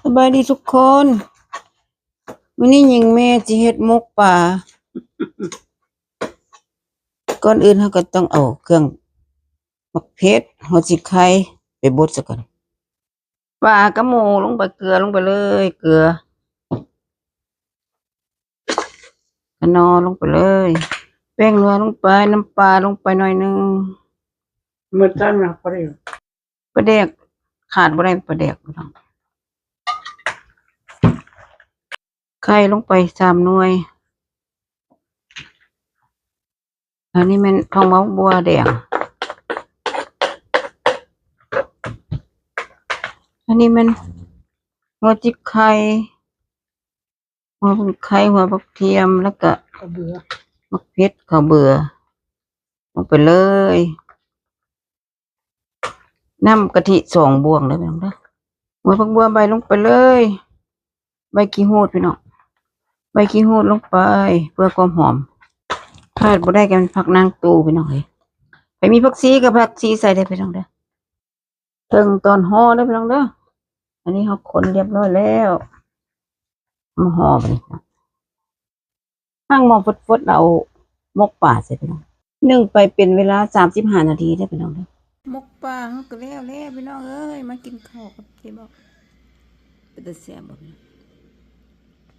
ສະບາຍດີທຸກຄົນ ມື້ນີ້ຍິງແມ່ຊິເຮັດໝົກປາ. ກ່ອນອື່ນເຮົາກໍຕ້ອງເອົາເຄື່ອງ ໝາກເຜັດ ຫົວສີໄຄ ໄປບົດຊະກ່ອນ. ປາກັບໝູລົງໄປ ເກືອລົງໄປເລີຍ ເກືອ ຂະໜໍ່ລົງໄປເລີຍ ແປ້ງນົວລົງໄປ ນ້ຳປາລົງໄປໜ້ອຍໜຶ່ງ. ໝົດແລ້ວນະ ພໍດີ ປາແດກຂາດບໍ່ໄດ້ ປາແດກ ພີ່ນ້ອງ. ໄຂ່ລົງໄປສາມໜ່ວຍ. ອັນນີ້ແມ່ນທອງໝາກບົວແດງ. ອັນນີ້ແມ່ນຫົວຈິກໄຂ່ ຫົວຈິກໄຂ່ ຫົວຜັກທຽມ ແລ້ວກະ ເຂົ້າເບືອ ໝາກເຜັດ ເຂົ້າເບືອ ລົງໄປເລີຍ. ນ້ຳກະທິສອງບ່ວງເດີພີ່ນ້ອງເດີ. ຫົວຜັກບົວໃບລົງໄປເລີຍ ໃບຂີ້ຫູດພີ່ນ້ອງ ໃບຂີ້ຫູດລົງໄປເພື່ອຄວາມຫອມ. ຂາດບໍ່ໄດ້ກໍແມ່ນຜັກນາງຕູພີ່ນ້ອງເອີຍ ໃຜມີຜັກຊີກໍຜັກຊີໃສ່ເດີພີ່ນ້ອງເດີ. ເຖິງຕອນຫໍ່ເດີພີ່ນ້ອງເດີ. ອັນນີ້ເຮົາຄົນຮຽບຮ້ອຍແລ້ວ ມາຫໍ່ບາດນີ້. ຕັ້ງໝໍ້ຟົດໆ ເອົາໝົກປາໃສ່ພີ່ນ້ອງ ໜຶ້ງໄປເປັນເວລາສາມສິບຫ້ານາທີເດີພີ່ນ້ອງເດີ. ໝົກປາເຮົາກໍແລ້ວແລ້ວພີ່ນ້ອງເອີຍ ມາກິນເຂົ້າກັບເຈບອກ. ເປັນຕາແຊບບໍ່ພີ່ນ້ອງ?